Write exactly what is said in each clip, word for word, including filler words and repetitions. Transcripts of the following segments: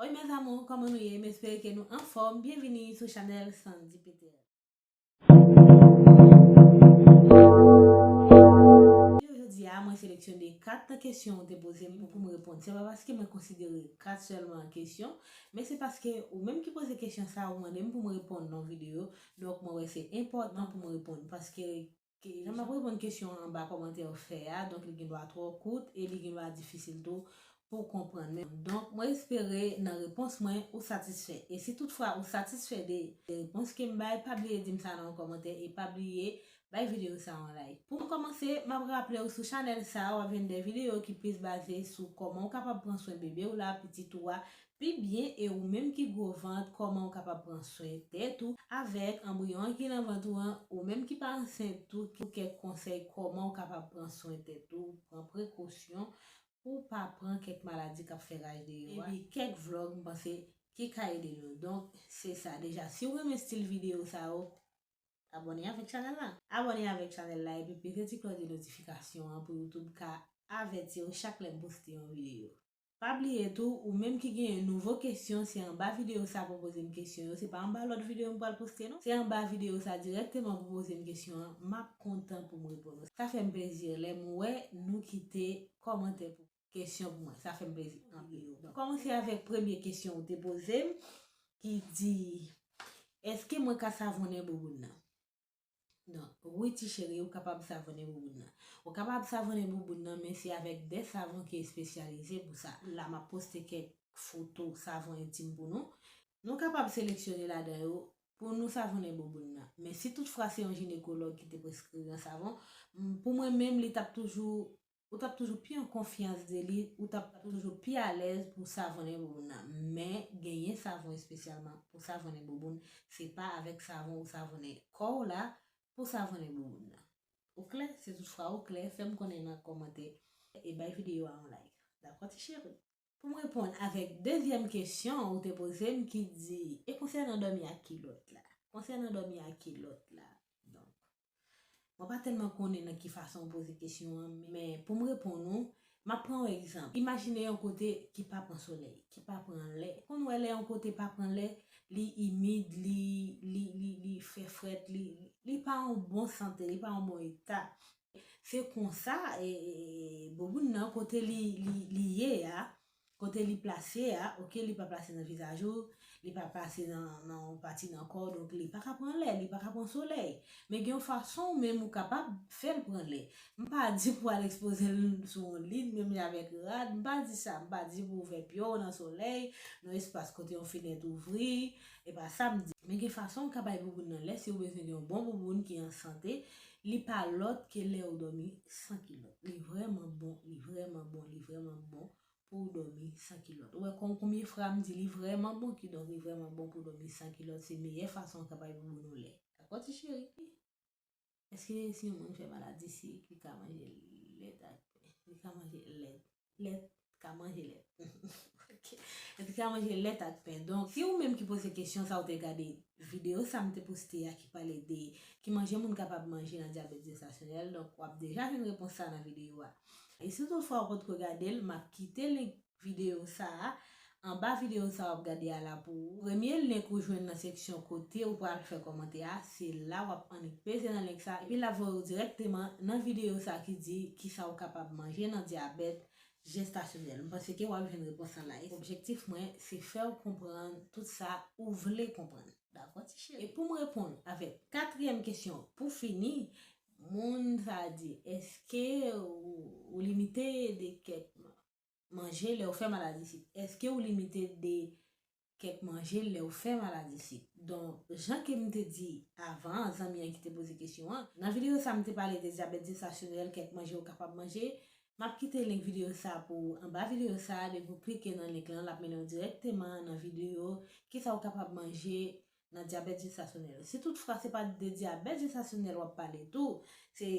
Wi, mes amours, kòman nou ye? M espere ke nou anfòm. Byenvini sou chanèl Sandy P T L. Jodi a, mwen seleksyone kat kesyon ou te poze m pou m reponn. Se pa paske mwen konsidere kat sèlman kesyon, men se paske ou menm ki poze kesyon sa, ou mande m pou m reponn nan videyo. Donk, mwen wè se enpòtan pou m reponn, paske ke jan m ap reponn kesyon anba kòmantè ou fè a, donk li gen dwa twò kout e li gen dwa difisil tou pou w konprann. Men, donk, mwen espere nan repons mwen ou satisfè. E si toutfwa ou satisfè de, de repons ke m bay, pa bliye di m sa nan yon kòmantè e pa bliye bay videyo sa yon like. Pou m kòmanse, m ap raple w sou chanèl sa, w ap jwenn de videyo ki plis baze sou kòman w kapab pran swen bebe w la, pitit ou a, pi byen e ou menm ki gwo vant, kòman w kapab pran swen tèt ou avèk anbriyon an ki nan vant ou an, ou menm ki pa ansent tou, ki kèk konsèy kòman w kapab pran swen tèt ou, pran prekosyon pou w pa pran kèk maladi k ap fè raj deyò a. Epi kèk vlòg, m panse, ki ka ede nou. Donk, se sa deja. Si w renmen estil videyo sa yo, abòne avèk chanèl la. Abòne avèk chanèl la epi peze ti klòch de notifikasyon an pou YouTube ka avèti w chak lè m poste yon videyo. Pa bliye tou, ou menm ki gen nouvo kesyon, se anba videyo sa pou poze m kesyon yo. Se pa anba lòt videyo m pral poste non. Se anba videyo sa dirèkteman pou poze m kesyon an. M ap kontan pou m reponn ou. Sa fè m plezi lè m wè nou kite kòmantè pou kesyon pou mwen. Sa fè m plezi anpil. Donk, kòmanse avèk premye kesyon ou te poze m, ki di, èske mwen ka savonnen bouboun nan? Donk, wi, ti cheri, ou kapab savonnen bouboun nan. Ou kapab savonnen bouboun nan, men se avèk de savon ki espesyalize pou sa. La, m ap poste kèk foto savon entim pou nou. Nou kapab seleksyone ladan yo pou nou savonnen bouboun nan. Men si toutfwa se yon jinekològ ki te preskri yon savon, m, pou mwen menm, li t ap toujou, ou t ap toujou pi an konfyans de li, ou t ap toujou pi alèz pou savonnen bouboun nan. Men genyen savon espesyalman pou savonnen bouboun, se pa avèk savon ou savonnen kò w la pou savonnen bouboun nan. Ou klè? Si toutfwa ou klè, fè m konnen nan kòmantè e bay videyo a yon like. Dakò, ti cheri? Pou m reponn avèk dezyèm kesyon ou te poze m ki di, e konsènan dòmi ak kilòt la? Konsènan dòmi ak kilòt la, donk, mwen pa tèlman konnen nan ki fason w poze kesyon an, men pou m reponn ou, m ap pran yon egzanp. Imajine yon kote ki pa pran solèy, ki pa pran lè. Konn wè lè yon kote pa pran lè, li imid, li, li, li, li fè frèt, li, li pa an bon sante, li pa an bon eta. Se konsa, e, e, e, bouboun nan, kote li, li, li ye a, kote li plase a, oke, li pa plase nan vizaj ou, li pa plase nan, nan yon pati nan kò w, donk li pa ka pran lè, li pa ka pran solèy. Men gen yon fason ou menm ou kapab fè l pran lè. M pa di pou al ekspoze l sou yon lit, menm jan avèk rad, m pa di sa, m pa di pou ouvè pye w nan solèy, nan espas kote yon fenèt ouvri, e pa sa m di. Men gen fason ou ka bay bouboun nan lè, si w bezwen de yon bon bouboun ki an sante, li pa lòt ke lè ou dòmi san kilòt. Li vrèman bon, li vrèman bon, li vrèman bon pou w dòmi san kilòt. Ou wè kon, konbyen fwa m di li vrèman bon, kidonk li vrèman bon pou w dòmi san kilòt, se meyè fason ou ka bay bouboun ou lè. Dakò, ti cheri? Èske si yon moun fè maladi sik, li ka manje lèt ak pen? Li ka manje lèt. Lèt, ka manje lèt. Ok. Èske li ka manje lèt ak pen? Donk, si ou menm ki poze kesyon sa, ou te gade videyo sa m te poste a ki pale de ki manje moun kapab manje nan dyabèt jestasyonèl, donk w ap deja jwenn repons sa nan videyo a. E si toutfwa ou potko gade l, m ap kite link videyo sa a anba videyo sa w ap gade a la pou ou. Premye link ou jwenn nan seksyon kote ou pral fè kòmantè a, se la w ap annik peze nan link sa, epi l ap voye w dirèkteman nan videyo sa ki di kisa w kapab manje nan dyabèt jestasyonèl. M panse ke w ap jwenn repons lan la. E objektif mwen, se fè w konprann tout sa ou vle konprann. Dakò, ti cheri? E pou m reponn avèk katriyèm kesyon, pou fini, moun sa a di, èske ou, ou limite de kèk manje lè w fè maladi sik? Èske ou limite de kèk manje lè w fè maladi sik? Donk, jan ke m te di avan, zanmi an ki te poze kesyon an, nan videyo sa a, m te pale de dyabèt jestasyonèl, kèk manje ou kapab manje. M ap kite link videyo sa a pou ou anba videyo sa a. Depi w klike nan link lan, l ap mennen w dirèkteman nan videyo kisa w kapab manje nan dyabèt jestasyonèl. Si toutfwa se pa de dyabèt jestasyonèl w ap pale tou, se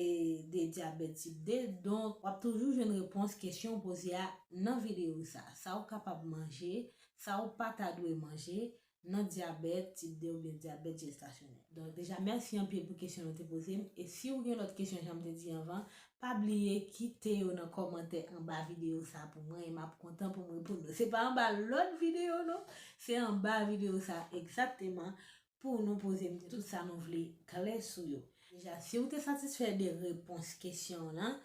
de dyabèt tip de, donk w ap toujou jwenn repons kesyon w poze a nan videyo sa. Sa w kapab manje, sa w pa ta dwe manje, nan dyabèt tip de oubyen dyabèt jestasyonèl. Donk, deja, mèsi anpil pou kesyon nou te poze m. E si w gen lòt kesyon, jan m te di anvan, pa bliye kite yo nan kòmantè anba videyo sa pou mwen, e m ap kontan pou m reponn nou. Se pa anba lòt videyo, non. Se anba videyo sa egzakteman pou nou poze m tout sa nou vle klè sou yo. Deja, si w te satisfè de repons kesyon w lan,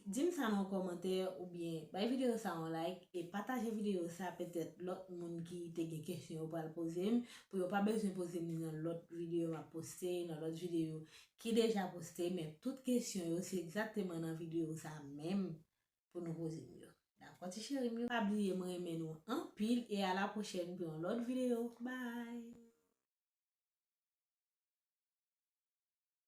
di m sa nan kòmantè oubyen bay videyo sa yon like e pataje videyo sa, petèt lòt moun ki te gen kesyon yo pral poze m, pou yo pa bezwen poze m nan lòt videyo m ap poste, nan lòt videyo ki deja poste, men tout kesyon yo se egzakteman nan videyo sa menm pou nou poze m yo. Dakò, ti cheri m yo? Pa bliye m renmen nou anpil e a la pwochèn pou yon lòt videyo. Bye!